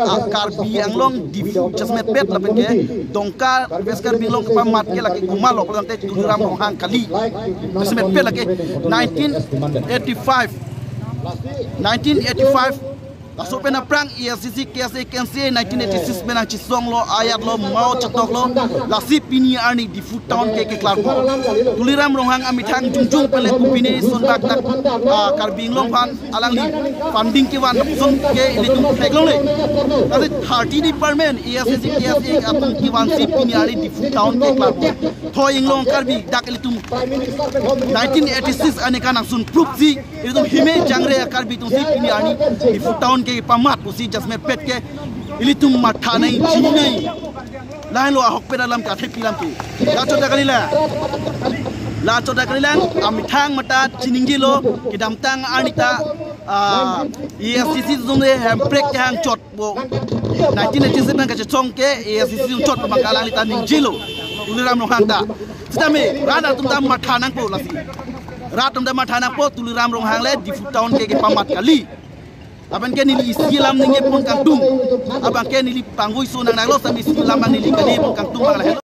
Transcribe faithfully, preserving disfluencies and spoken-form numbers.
ah, Karbi Anglong Diphu jasemet pet lapen ke Dongka West Karbi Anglong kepamat ke lake komatlo pulo tangte Tuliram Ronghang kali. Jasemet pet lake nineteen eighty-five, nineteen eighty-five, laso pen aphrang A I C C, K S A, K N C A nineteen eighty-six pen nangchisonglo, ayatlo, mao chetoklo, lasi pini arni Diphu town ke keklarpo. Tuliram Ronghang amethang jongjong pen le kopine ason bak dak, ah, Karbi Anglong aphan alangli funding kevan ason ke ilitum theklongle. Lasi thirty department, A I C C, K S A atum kevansi pini arni Diphu town keklarpo. Thoi Inglong Karbi dak ilitum nineteen eighty-six arni kanangsun proof si ilitum hime jangre a-Karbi atumsi pini arni Diphu town kepamat pusi jasemet pet ke ilitum matha nang, chini nang. Lahenlo ahokpet alam ke, athepi alam ke. La chot dak kalilang. La chot dak kalilang, amethang matha chiningjelo, kedamtang arni ta, ah, A I C C atum le Hemprek kehang chot bo. Nineteen eighty-seven kachesong ke A I C C atum chot abang ke alangli ta ningjelo. Tuliram Ronghang ta. Sitame rat atum ta matha nangpo lasi. Rat atum ta matha nangpo, Tuliram Ronghang le Diphu town ke kepamat kali. Abang ke neli isi alam ningje pon kangtung. Abang ke neli pangvoi so nang nanglo, sitame isi alam abang neli kali pon kangtung abang la.